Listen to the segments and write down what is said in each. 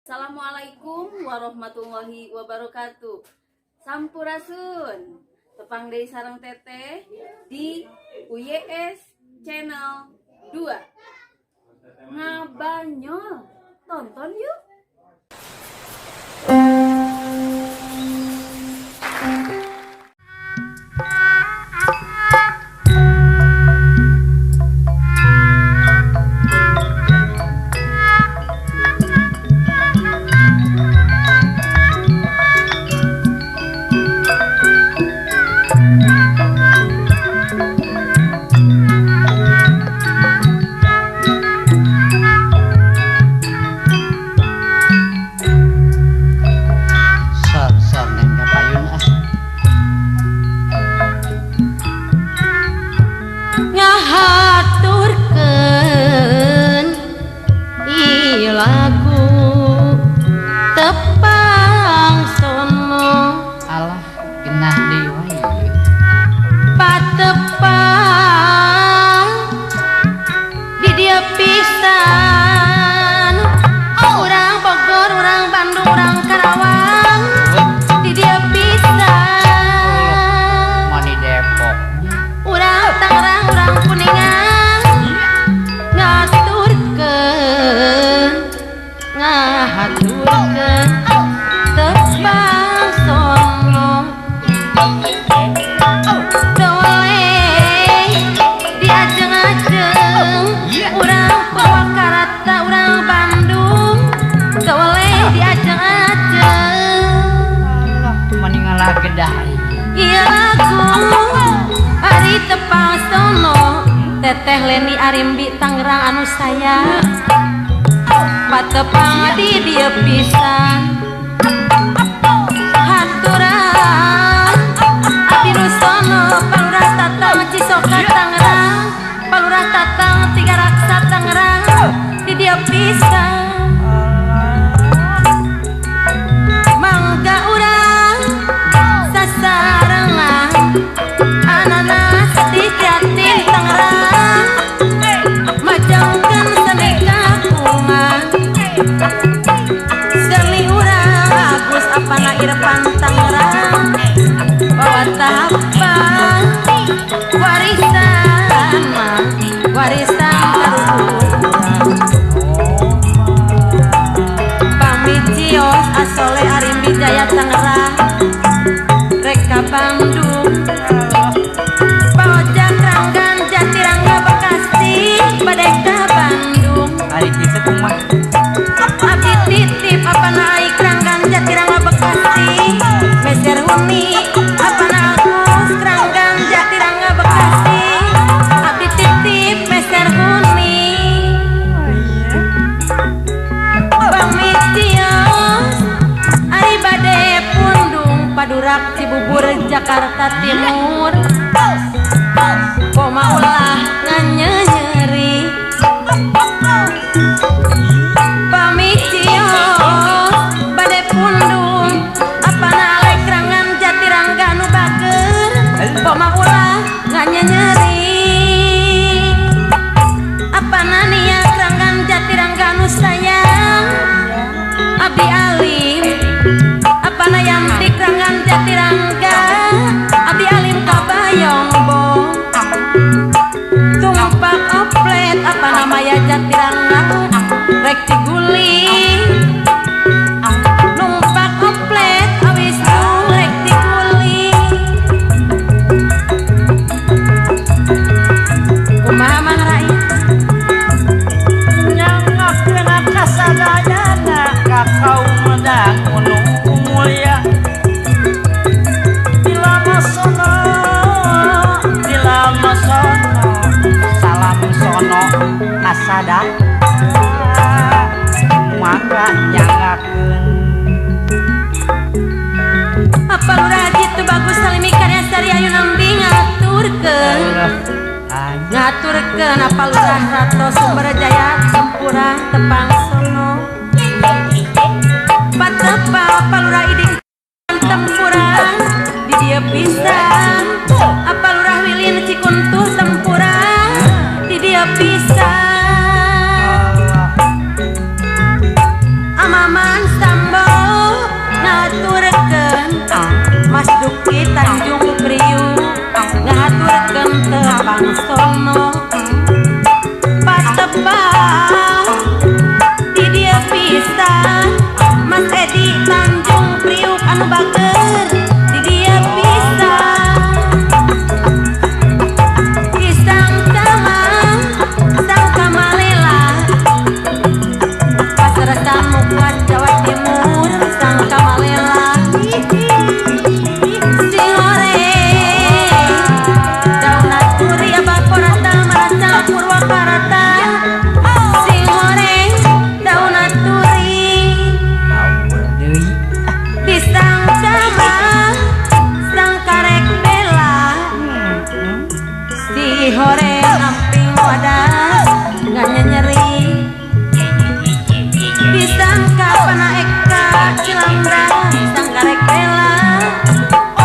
Assalamualaikum warahmatullahi wabarakatuh. Sampurasun. Tepang deui sareng Teteh di UYS Channel 2. Ngabanyol. Tonton yuk. Sor sor neng kapayun ah. Ngahaturkeun ieu lagu tepang sono. Alah, genah deui wae. Patepang di dieu pisan, urang Bogor, urang Bandung, urang Karawang, di dieu pisan. Mani Depok. Urang Tangerang, urang Kuningan, ngaturkeun, ngahaturkeun tepang sono. Toleh diajeng-ajeng urang Purwakarta, urang Bandung, toleh diajeng-ajeng. Alah, mani ngalah gedah. Ieu lagu ari tepang sono, Teteh Leni Arimbi Tangerang anu sayang, patepang di dieu pisan. Hanturan abdi nu sono, Palurah Tatang Cisoka Tangerang, Palurah Tatang Tiga Raksa Tangerang, di dieu pisan. Mangga urang sasarengan, ananas di Jatim Tangerang, majengkeun seni kapungan, seni urang Agus apana Irfan Tangerang, bawa tapan warisan mah warisan kaluhur. Pamit cios Asole Arimbi Jaya Tangerang, Reka Bandung, Paojak Ranggan Jatirangga Bekasi, Badeka Bandung. Ari kitu kumaha? Abdi titip apana Aik Ranggan Jatirangga Bekasi, Meser Huni apana Agus Ranggan Jatirangga Bekasi, abdi titip Meser Huni. Pamit cios ari bade pundung, Padurak Cibubur Jakarta Timur, koma ulah nganyenyeri. Pamit cios bade pundung apana Alek Ranggan Jatirangga nu bager, koma ulah nganyenyeri. Apana Nia Ranggan Jatirangga nu sayang, abdi alim apana Yanti Ranggan Jatirangga, abdi alim kabayongbo. Tumpak oplet apana Maya Jatirangga rek diguling, numpak oplet awis rek diguling. Kumaha Mang Rai? Nyangakeun kasadayana ka kaum dangu nu mulya. Dilama sono, dilama sono, salam sono kasadaya. Mangga nyangakeun. Apa lurah jitu bagus salimi karya sari ayu nambi ngaturkeun, ngaturkeun apa lurah Rato Sumber Jaya Tempura tepang sono. Patepa apa lurah Iding Tempura di dieu pisan, apa lurah Wilin Cikuntuh Tempura di dieu pisan. Amaman Luki Tanjung Priuk ngahaturkeun tepang sono patepang di dieu pisan Mas Edi Tanjung Priuk anu bager di dieu pisan Pisang kama sang kamalela Pasar Samuka Jawa Timur sang kamalela Sihoreng daun turi abakorata marasa Purwakarta Sihoreng daun turi Deui. Pisang kama sang karek bela Si horeng amping wadah nyeri Disangka pana eka cilanda sang karek bela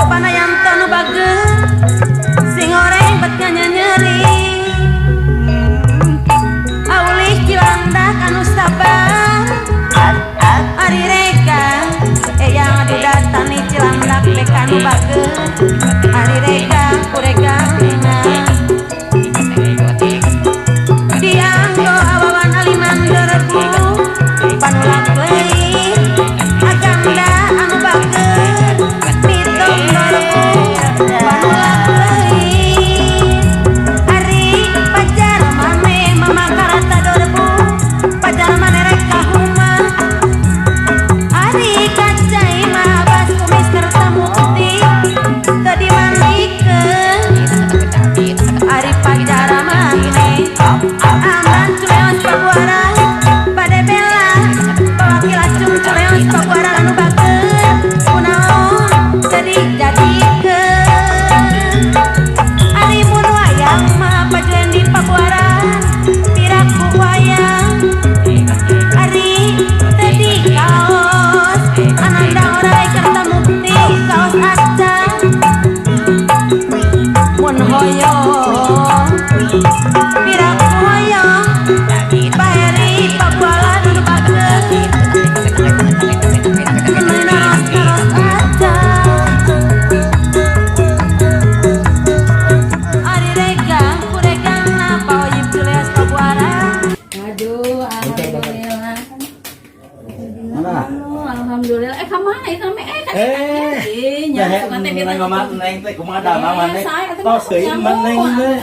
Pana yanto nu bager sing horeng bet nyeri Aulih Cilandak anu sabar Ari reka eyang didatani Cilandak beka nu bager Ari reka kuregangna Dianggo awawan aliman derbu panulak leuit aganda anu bager mitong dorbu panulak leuit Ari pajar mane mamakarata dorbu pajar mane rek kahuma Ari kacai mah bas kumis kerta mukti teu dimandikeun Ari pajar mane Amran Culeos Pabuaran Bade bela Pawakil acung Culeos Pabuaran anu bager kunaon teu dijadikeun Ari mun wayang mah pajuan di Pabuaran piraku wayang Ari teu di kaos Ananda orai kerta mukti kaos acan mun hoyong piraku hoyong Paheri Pabuaran anu bager Naros-naros acan Ari regang kuregangna paoyib Culeos Pabuaran. Aduh, alhamdulillah. Mana? Aduh, alhamdulillah. Eh, kamana itu ame? Eh, kan Eh, nya suka teh neng mama neng teh kumaha damang maneh? Saya teh Tos deui maneng teh.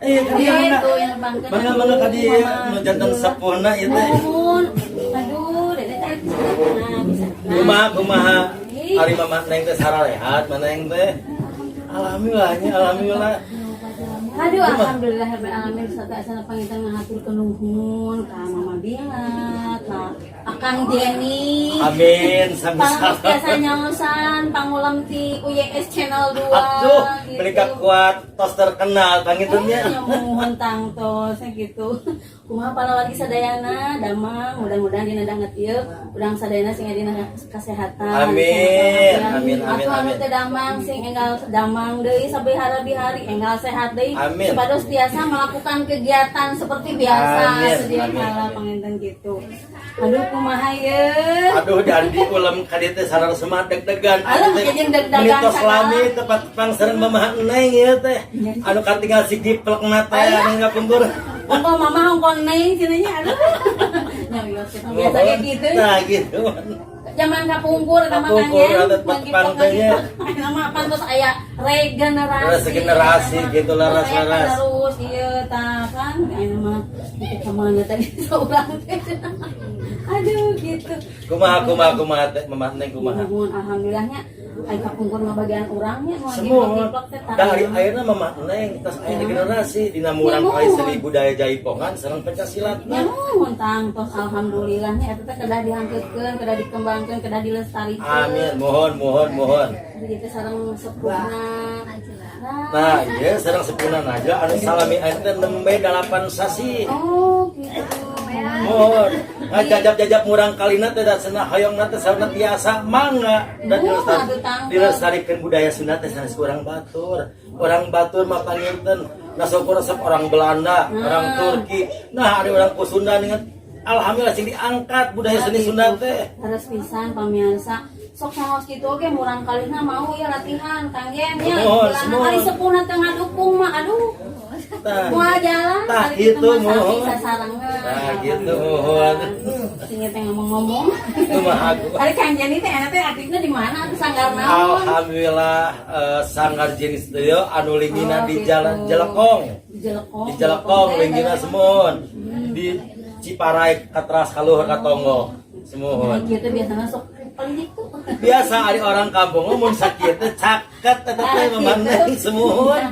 Eh, tadi Iya, mana? itu yang bangkeun. Mangga mangga ka dieu nu janten sepuhna ieu teh. Nuhun. Aduh, dede teh. Nah, bisa. Nah. Kumaha kumaha? Ari mama neng teh sararehat maneng teh. Alhamdulillah nya, alhamdulillah. Aduh, alhamdulillah rabbil alamin serta asana panginten ngahaturkeun nuhun ka Mama Bila, ka Akang Jenny. Amin, Pang sami-sami. biasa nyaosan pangulam ti UYS Channel 2 Atuh, gitu. beli kuat tos terkenal panginten nya. Ya muhun tangtos gitu. Kumaha lagi sadayana damang mudah-mudahan dina danget ieu urang sadayana sing dina kesehatan. Amin, amin, amin, Atuh anu amin. teu damang sing enggal damang deui sabihara-bihari enggal sehat deui Amin. supados tiasa melakukan kegiatan seperti biasa Amin, sedia amin, kala amin. panginten gitu. Aduh, kumaha ieu? Aduh, dan di ulem ka dieu teh sareng semat deg-degan. Aduh, jeung deg-degan Meni tos sagala. lami tepat pang sareng mamaha neng ieu teh. Anu katinggal si giplekna teh anu ngapungkur. Ongko mama ongko neng cenah nya, aduh. Nya wios kita biasa kayak gitu. Nah, gitu. Zaman kapungkur eta mah Kapungkur, kan eta tempat nya. Nama pantos aya regenerasi. Regenerasi gitu, laras- Terus aya laras. penerus ieu tah kan aya mah itu kemana tadi seorang teh. Aduh, gitu. Kumaha kumaha kumaha teh mama neng kumaha? Nuhun, alhamdulillahnya aya kapungkur mah bagian urangnya nu Semua giplek teh tah. dari akhirnya mama neng tas aya regenerasi dina murang kali seni budaya jaipongan sareng pencak silatna. Ya nuhun tangtos alhamdulillahnya eta teh kedah dihangkeutkeun, kedah dikembangkeun, kedah dilestarikeun. Amin, mohon mohon mohon. Jadi teh sareng sepuhna. Nah, iya sareng sepuhna aja anu salami aing teh nembe 8 sasi. Oh, gitu. Mohon. Ngajajab-jajab murang kalina teh da cenah hoyongna teh saurna tiasa mangga dan Oh, atuh tangtos. dilestarikan budaya Sunda teh sanes urang batur. Orang batur mah panginten nasoko resep orang Belanda, orang Turki. Nah, ada orang Sunda dengan alhamdulillah sing diangkat budaya seni Sunda teh. Harus pisan pamirsa. Sok sanaos kitu oge murang kalihna mau ya latihan Kang Jen nya. Mohon, Istilahna mohon. Ari sepuhna teu ngadukung mah, aduh. Tah. Moal jalan. Tah, Ari kitu gitu, mah sami mohon. sasarengan. Tah, gitu, mohon. Sing teh ngomong-ngomong. Kumaha aku. Ari Kang Jeni teh enak teh aktifna di mana atuh, sanggar naon? Alhamdulillah, sanggar Jeni Studio anu linggihna Oh, di gitu. Jalan Jelekong. Di Jelekong. Di Jelekong linggihna, semuhun. Di Ciparai katras kaluhur ka tonggo. Nah, Semuhun. kieu teh biasana sok paling itu. Biasa ari orang kampung mun sakieu teh caket eta teh mamandeng, semuhun.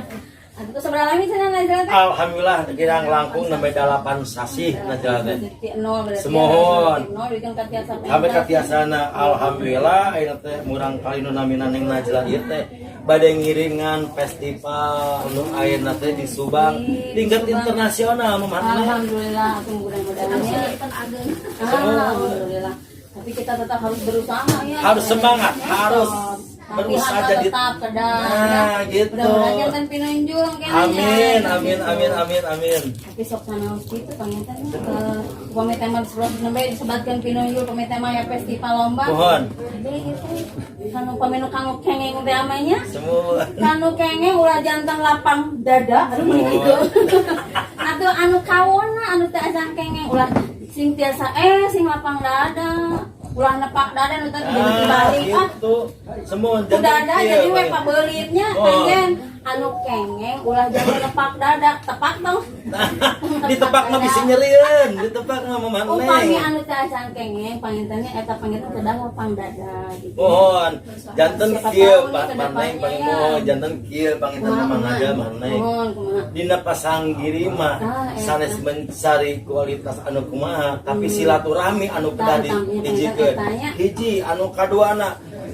Atuh sabaraha lami cenah Najla teh? Alhamdulillah, kirang langkung nembe 8 sasih Najla teh. Ti nol berarti. Semohon. Ti nol bikin ka tiasa. Sampai ka tiasana, alhamdulillah, ayeuna teh murang kali nu namina Neng Najla ieu teh bade ngiringan festival nu ayeuna teh di Subang Di tingkat Subang. Internasional mamandeng. Alhamdulillah, atuh mudah-mudahan ya. Alhamdulillah. Tapi kita tetap harus berusaha ya. Harus semangat, harus berusaha Latihan jadi tetap kedah. Nah, gitu. Mudah-mudahan janten pinunjul kayaknya. Amin, amin, amin, amin, amin. Tapi sok sanaos kitu panginten upami tema sebelas nembe disebatkeun pinunjul, upami tema ya festival lomba. Mohon. Jadi gitu. Kanu upami nu kanggo kengeng teh amanya. Semua. Kanu kengeng ulah janten lapang dada, aduh, Mohon. gitu. Atau anu kawona anu teu acan kengeng ulah sing tiasa sing lapang dada. Ulah nepak dada nu teh jadi dibalik ah. Gitu. Semua. Ku dada jadi we pabeulitnya. Oh. Kanjen anu kengeng ulah jadi nepak dada, tepak dong. Ditepak mah bisa nyerieun, ditepak mah mamandeng. Upami anu teu acan kengeng pangintennya eta panginten kedah lapang dada gitu. Mohon janten Siapa kieu tahu nih Pak ke Maneng depannya paling ya. mohon janten kieu panginten Kumaha, managa kumaha? Maneng. Mohon kumaha? Dina pasanggiri mah Ah, eta. sanes mencari kualitas anu kumaha, tapi silaturahmi anu kedah Tah, tah, dihijikeun. eta nya. Hiji anu kaduana,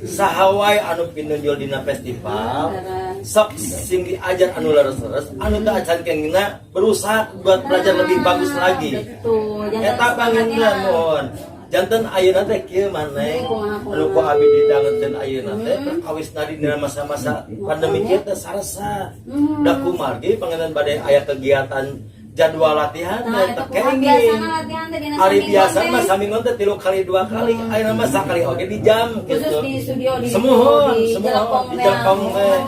saha wae anu pinunjul dina festival Leres. sok sing diajar anu leres-leres, anu teu acan kengingna berusaha buat belajar lebih bagus lagi. Betul. Janten Eta panginten semangatnya. mohon janten ayeuna teh kieu maneh Kumaha, kumaha. anu ku abi didangeutkeun ayeuna teh perkawisna dina masa-masa pandemi kieu teh sarasa da kumargi panginten bade aya kegiatan, jadwal latihan Nah, teh itu teu kumaha kenging. biasana latihan teh dina Ari saminggon biasa teh? mah saminggon teh tilu kali, dua kali, ayeuna mah sakali oge di jam Khusus gitu. di studio di Semuhun, di semuhun, Jelekong di teh. Jelekong teh.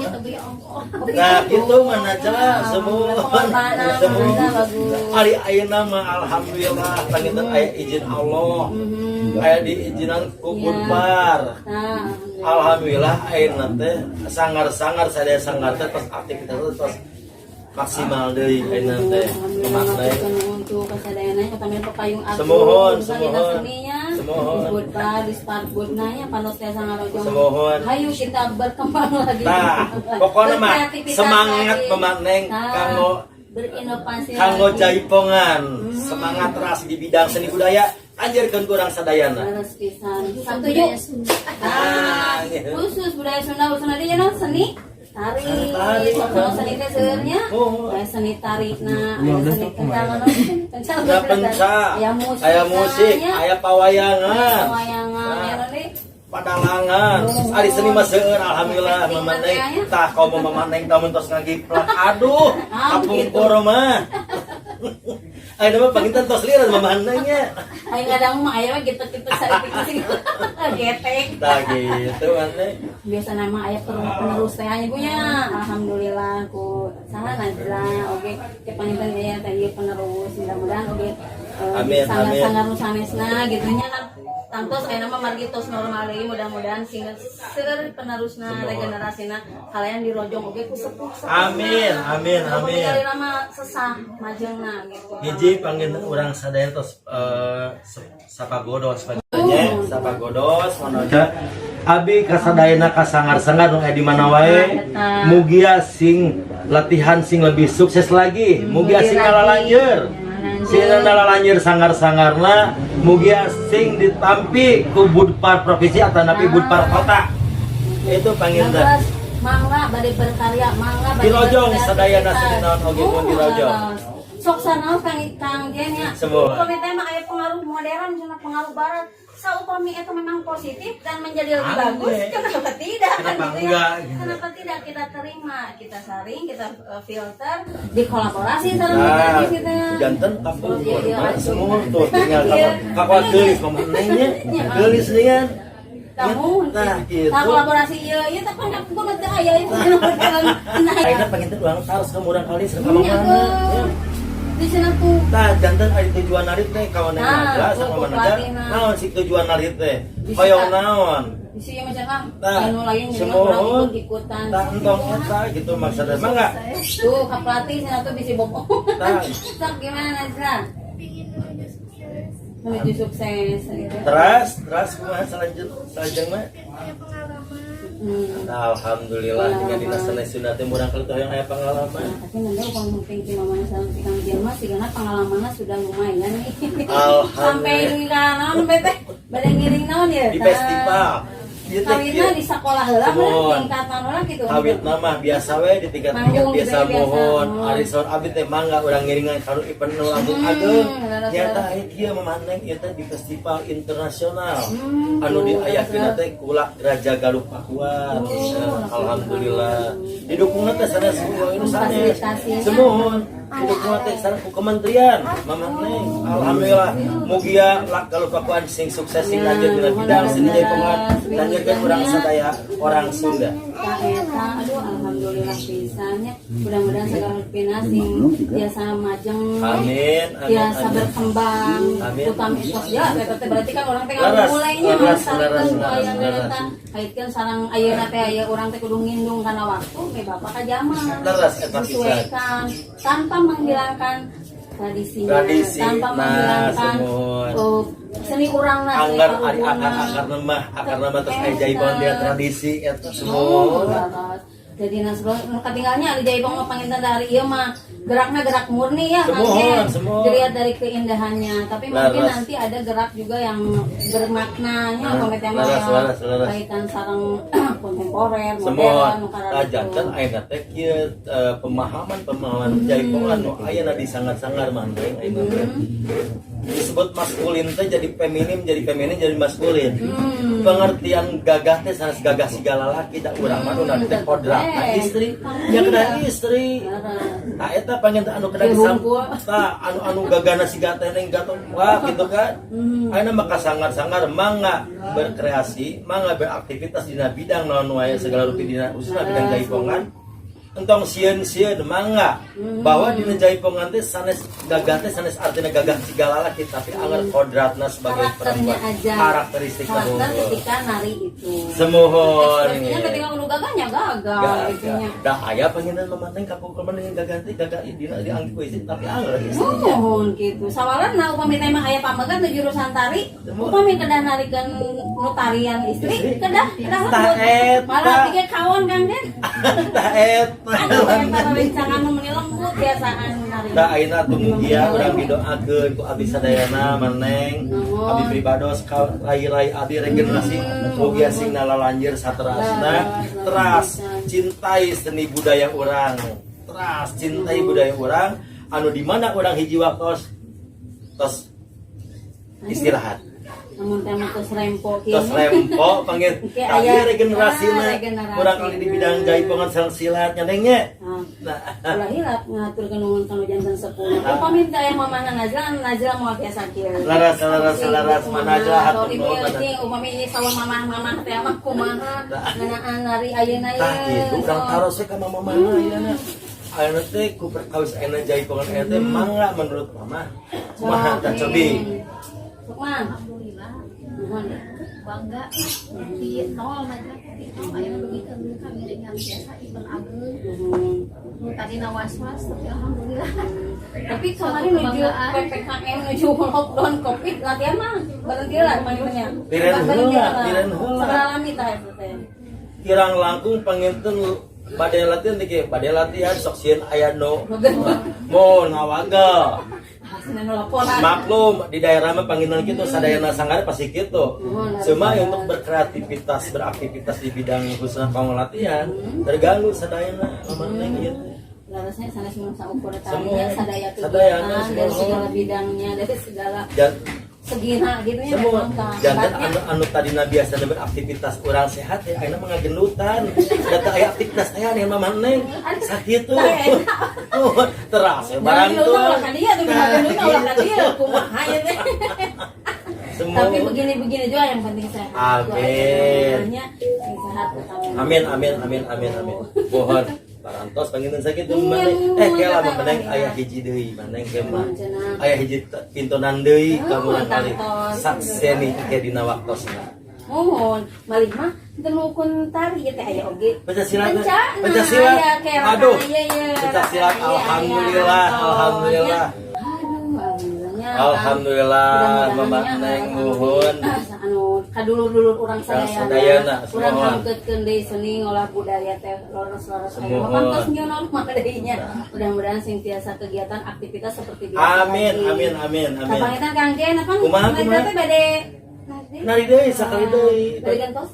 Nah, gitu mana celah semua. Pengorbanan, Semua. mana bagus. Ari ayeuna mah alhamdulillah panginten aya izin Allah. Aya diizinan ku Iya. Budpar. Nah, Alhamdulillah ayeuna teh sanggar-sanggar sadaya sanggar teh tos aktivitas teh tos maksimal deui ayeuna teh. Alhamdulillah, Memaknai. untuk kasadayana utamanya pepayung agung Semohon, urusan semohon. dinas seninya, Semohon. di Budpar, di Spartbudna nya panos tiasa ngarojong. Semohon. Hayu kita berkembang lagi. Tah, pokoknya mah Berkreativitas semangat lagi. memakneng Nah, kanggo berinovasi kanggo lagi. jaipongan, semangat ras di bidang seni budaya anjirkeun ku urang sadayana. Leres pisan. Satuju. Ah, Ah, gitu. khusus budaya Sunda, khususna dia naon, seni tari. Tari. Sok seni teh seueurnya. Oh. Aya seni tari na, aya seni penca naon, penca. Aya penca, aya musik, aya musik, aya pawayangan, pawayangan, aya naon deui? Padalangan. Ari seni mah seueur, alhamdulillah Efektif mamaneng. teh, Tah komo mamaneng tamun tos ngagiplak. Aduh, Ah, kapungkur mah. Ayeuna mah panginten tos lieur mamaneng nya. Aya ngadang mah aya mah gitu-gitu saeutik sing getek. Tah gitu maneh. Biasa nama aya penerus teh nya punya. Alhamdulillah ku saha Najla oge ke panginten aya teh ieu penerus, mudah-mudahan oge Amin, amin. Sanggar-sanggar nu sanesna gitu nya kan. Tangtos aya nama margi tos normal deui, mudah-mudahan sing seueur penerusna, Semoga. regenerasina kalian dirojong oge ku sepuh. Amin, amin, amin. Kali lama sesah majengna gitu. Hiji panggil urang sadaya tos sapagodos panggilnya, sapagodos manaja abi kasadayana kasangar-sangar nu aya di mana wae, mugia sing latihan sing lebih sukses lagi, mugia sing ngalalanjeur, sing ngalalanjeur sanggar-sangarna, mugia sing ditampi ku Budpar provinsi atau napi Budpar kota itu panggil. Leres, mangga bade berkarya, mangga bade Dirojong berkreativitas. sadayana seni naon oge pun dirojong. Leres. Sok sanaos Kang Kang Jen ya. Semua. Upami teh mah aya pengaruh modern cenah, pengaruh barat. Saupami itu memang positif dan menjadi lebih Ane. bagus, kenapa tidak kan Kenapa gitu ya? enggak, gitu. Kenapa tidak kita terima, kita saring, kita filter, dikolaborasi sareng Nah, kreatif kita. janten kapungkur Iya, iya. mah semua tuh tinggal Iya. kapan geulis mamanehnya, geulis dengan. Kamu, Nah, gitu. nah kolaborasi ieu ieu teh kan aku teh aya itu. Nah, Ayeuna panginten urang taros ka murang kali sareng ka Nya, mana. ke. Di sana tuh. Tah, janten ari tujuan narit teh kawan Nah, Najla sama tuh, Najla. pelatihna. Naon sih tujuan narit teh? Bisa. Hoyong naon? Di sini macam ah, Tah, anu lain jadi semohon. orang ikut-ikutan. Tah entong eta gitu maksudna mangga. Tuh, kak pelatih sana tuh bisa bobok. Tah. Sok gimana, Najla? Pingin menuju sukses. Menuju sukses gitu. Terus, terus kumaha selanjutnya? Pengen punya pengalaman. Alhamdulillah dengan dinas sanes Sunda teh murang kali teh hoyong aya pengalaman. Nah, tapi nanti upami penting si mamanya sareng si Kang Jelma sih karena pengalamannya sudah lumayan nih. Alhamdulillah. Sampai ka naon teh bade ngiring naon ya? Di festival. Ieu teh Kawinna kieu. di sekolah heula mah Semohon. tingkatan heula gitu. Kawitna mah biasa we di tingkat-tingkat Manggung biasa gitu ya, biasa. mohon. Mohon. Ari saur abdi teh mangga urang ngiringan kanu event nu agung-agung. Leres, Nyata leres. aya kieu mamandeng ieu teh di festival internasional. Tuh, Anu diayakeun leres. Teh ku Raja Galuh Pakuan. Oh, Alhamdulillah. Didukungna teh sanes ku anu sanes. Memfasilitasinya. Semohon. Didukungna teh sanes ku kementerian. Mamandeng. Alhamdulillah. Mugia Lak Galuh Pakuan sing sukses, sing lanjut dina bidang seni jaipongan. Lanjutkeun urang sadaya orang Sunda. Ka eta, aduh, alhamdulillah pisannya. Mudah-mudahan segala rupina sing biasa majeng. Amin, amin, Biasa amin. berkembang. Amin. Utami tos ya eta teh berarti kan urang teh Leres, mulainya leres, sareng leres, ku leres, aya leres. eta kaitkeun sareng ayeuna teh aya urang teh kudu ngindung kana waktu me bapak ka zaman. Leres eta pisan. Sesuaikan tanpa menghilangkan tradisinya, Tradisi, tanpa nah, menghilangkan semuanya. oh, seni urang lah, seni Anggar ari karuhunna. akar akar nama terus aya jaipong dia tradisi eta Oh, semua. leres. Jadi nasro nu katinggalnya ari jaipong mah panginten dari ieu mah geraknya gerak murni ya, Kang Semohon, Ken. semohon. Dilihat dari keindahannya, tapi mungkin Leres. nanti ada gerak juga yang bermaknanya Nah, pamit yang leres, leres, leres. kaitan sareng kontemporer, Semua modern, nu kararitu. tah janten ayeuna teh kieu pemahaman-pemahaman jaipongan nu ayeuna di sangar-sangar mandeng ayeuna teh. Disebut maskulin teh jadi feminim, jadi feminin, jadi maskulin. Pengertian gagah teh sanes gagah siga lalaki, da urang mah nu teh kodratna istri. Ya kena istri. Leres. Nah, eta panggil anu kena Kieu disam hungkul. tah anu anu gagana siga teh neng gatot wah gitu kan. Ayeuna maka sangar-sangar mangga berkreasi, mangga beraktivitas dina bidang naon wae segala rupi dina khususna bidang jaipongan. Entong sieun-sieun, mangga bahwa dina jaipongan teh sanes gagah teh sanes artina gagah siga lalaki, tapi anger kodratna sebagai Karakternya perempuan. Aja. Karakteristik Karakter tersebut. ketika nari itu. Semohon. Ekspresinya ketika anu gagahnya gagal gitu Gagah. nya. Da aya panginten mamanteng kapungkur mah dengan gagah teh gagah dina dianggi ku istri tapi anger istrinya. Mohon gitu. Sawarna upami teh mah aya pamegat nu jurusan tari, Semohon. upami kedah narikeun nu tarian istri, Istri. kedah kedah Tah lembut. eta. Malah pikir kawon, Kang Den. Tah eta. Aduh, eta rencangan nu meuni lembut biasaan nari. Tah ayeuna atuh mugia urang didoakeun ku abdi sadayana maneng, Nuhun. abdi pribados ka rai-rai abdi regenerasi mugia sing nalalanjeur saterasna, teras cintai seni budaya urang, teras cintai budaya urang anu di mana urang hiji waktos tos istirahat. Namun teh mah tos rempo kieu. Tos rempo panggil Oke, tapi aya. regenerasi Ah, mah regenerasi. urang kali di bidang jaipongan sareng silat nyandengnya. Nah, Nah, ulah hilap ngaturkeun nuhun kanu janten sepuh. Upami teh aya mamana Najla, Najla moal biasa kieu. Laras, laras, laras, mana aja hatur nuhun, nuhun. Cing, upami ini saur mamah-mamah teh mah kumaha ngeunaan nari ayeuna ye. Tah gitu urang taros we ka mama mana ayeuna. Ayeuna teh ku perkawis ayeuna jaipongan aya teh mangga menurut mama. Kumaha tah cobi? Sukman. Alhamdulillah. Nuhun. Bangga di nol aja di nol ayeuna dugi ka ngiringan biasa event ageung. Nuhun. Nu tadina was-was tapi alhamdulillah. Tapi kemarin menuju Kebanggaan. PPKM, menuju lockdown Covid, latihan mah berhenti lah kemarinnya. Liren heula, liren heula. Sabaraha lami tah eta teh? Kirang langkung panginten bade latihan teh kieu, bade latihan sok sieun aya nu mau ngawagel. Hasilna nu laporan. Maklum di daerah mah panginten kitu sadayana sanggar pasti kitu. Cuma untuk berkreativitas, beraktivitas di bidang khususnya kanggo latihan terganggu sadayana mamana ieu teh. Larasnya sanes mun saukur Semua. tarinya sadaya Sadayana, kegiatan dari semua. segala bidangnya, dari segala Dan segina gitu ya semua memang Kang. jangan Tempatnya. anu anu tadina biasa beraktivitas kurang sehat ya ayeuna mah ngagendutan data aya aktivitas aya nih mama neng sakitu. Oh, teras ya barang Jangan tuh. ulah ka dieu tuh, Nah, ulah ka dieu gitu. kumaha ya teh. Semua. Tapi begini-begini juga yang penting sehat. Amin. Doanya sing sehat utama. Amin amin amin amin amin. Mohon parantos panginten sakitu Iya, maneh. Eh kela muhun, mah kata aya hiji deui maneh ke mah. Cenah. Aya hiji pintonan deui ka Oh, murangkalih. tangtos. Sakseni ke dina waktosna. Mohon, malih mah teu nukun tari ieu teh aya oge. Pencak silat. Pencak, Pencak silat. aya kayak Aduh. aya, iya, Pencak silat aya, alhamdulillah, aya, alhamdulillah. Aduh, alhamdulillahnya. Alhamdulillah, Mudah-mudahan Mama Neng nya, muhun. Anu kadulur-dulur urang Sadayana, sadayana. Urang semohon. hangkeutkeun deui seni ngolah budaya teh leres-leres. Semohon. Pantos nyonon mah deui nya. Mudah-mudahan sing tiasa kegiatan aktivitas seperti biasa. Amin lagi. amin amin amin. Kapangitan Kang Jen apa? Kumaha, Mereka kumaha? teh bade Nari deui sakali deui. Bade gentos?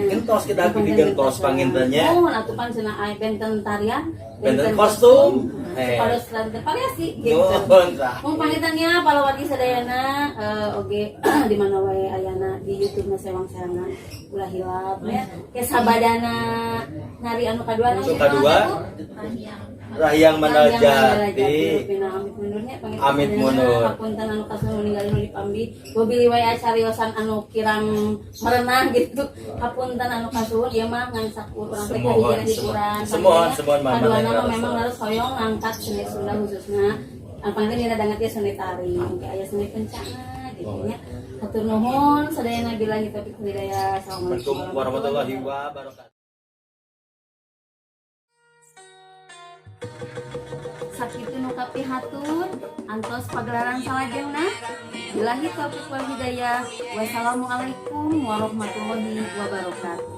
Gentos kita di gentos pangintennya. Oh, atuh pan cenah aya benten tarian, Benten kostum. Eh. Supados teu variasi gitu. Nuhun tah. Mun pangintennya palawargi sadayana oge di mana wae ayana di YouTube na Sewang Serangan ulah hilap ya. Ke sabadana nari anu kadua Anu kadua, Rahyang Mandala Jati. Amit mundurnya. Amit mundur. Hapunten anu kasun ninggalin nu dipambi. Bobili wae cariosan anu kirang merenah gitu. Hapunten anu kasuhun ieu mah ngan sakur urang teh Semohon, kahijina hiburan. semohon, semohon, Mama Kaduana Neng mah Rara. memang harus hoyong ngangkat seni Sunda khususna. Anu panginten dina danget ieu seni tari, engke aya seni kencana gitu nya. Hatur nuhun sadayana billahi taufiq wal hidayah. Assalamualaikum warahmatullahi wabarakatuh. Sakitu nu kapihatur antos pagelaran salajengna. Billahi taufiq wal hidayah. Wassalamualaikum warahmatullahi wabarakatuh.